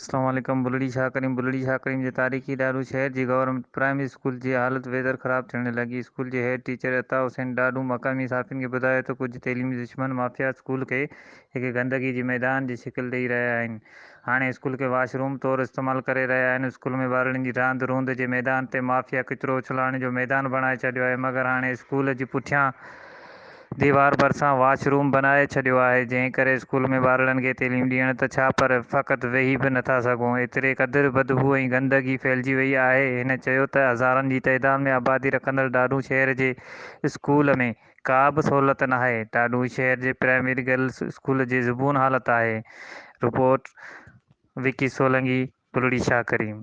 اسلام عليڪم بلڙي شاهه ڪريم بلڙي شاهه ڪريم جي تاريخي ڏاڏو شهر جي گورنمينٽ پرائمري اسڪول جي حالت ويتر خراب ٿيڻ لڳي اسڪول جي هيڊ ٽيچر عطا حسين ڏاڏو مقامي صحافين کي ٻڌايو ته ڪجهه تعليمي دشمن مافيا اسڪول کي هڪ گندگي جي ميدان جي شڪل ڏئي رهيا آهن هاڻي اسڪول کي واش روم طور استعمال ڪري رهيا آهن اسڪول ۾ ٻارڙن جي راند روند جي ميدان تي مافيا ڪچرو اڇلائڻ جو ميدان بڻائي ڇڏيو آهي مگر هاڻي اسڪول جي پٺيان ديوار ڀرسان واش روم بنائي ڇڏيو آهي، جنهن ڪري اسڪول ۾ ٻارڙن کي تعليم ڏيڻ ته ڇا پر فقط ويهي به نٿا سگهون، ايتري قدر بدبوء ۽ گندگي ڦهلجي وئي آهي. هن چيو ته هزارن جي تعداد ۾ آبادي رکندڙ ڏاڏون شهر جي اسڪول ۾ ڪا به سهولت ناهي، ڏاڏون شهر جي پرائمري گرلس اسڪول جي زبون حالت آهي. رپورٽ، وڪي سولنگي، بلڙي شاهه ڪريم.